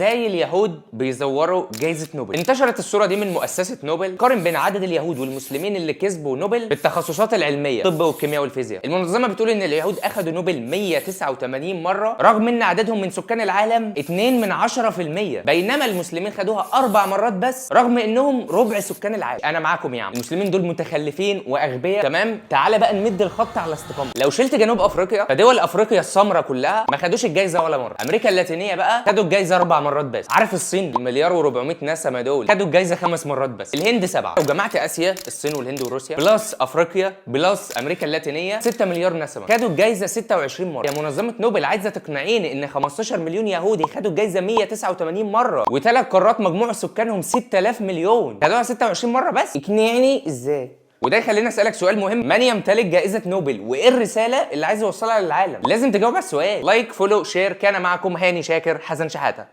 ازاي اليهود بيزوروا جائزة نوبل. انتشرت الصورة دي من مؤسسة نوبل، قارن بين عدد اليهود والمسلمين اللي كسبوا نوبل بالتخصصات العلميه، الطب والكيمياء والفيزياء. المنظمة بتقول ان اليهود اخذوا نوبل 189 مرة رغم ان عددهم من سكان العالم 2 من 10%، بينما المسلمين خدوها 4 مرات بس رغم انهم ربع سكان العالم. انا معاكم يا عم، المسلمين دول متخلفين واغبياء. تمام، تعالى بقى نمد الخط على استقامه. لو شلت جنوب افريقيا، فدول افريقيا السمراء كلها ما خدوش الجايزة ولا مره. امريكا اللاتينية بقى خدوا الجايزة 4 مرات بس. عارف الصين، المليار و400 نسمه دول، خدوا الجايزة 5 مرات بس. الهند 7. لو جمعت اسيا، الصين والهند وروسيا، plus افريقيا plus امريكا اللاتينيه، 6 مليار نسمه، خدوا الجايزة 26 مره. يا منظمة نوبل، عايزه تقنعيني ان 15 مليون يهودي خدوا الجايزة 189 مره، وثلاث قارات مجموع سكانهم 6000 مليون خدوها 26 مرة بس؟ اقنعني ازاي؟ وده يخليني اسالك سؤال مهم: من يمتلك جائزة نوبل؟ وايه الرسالة اللي عايز يوصلها للعالم؟ لازم تجاوب على السؤال. like، follow، share. كان معكم هاني شاكر حسن شحاته.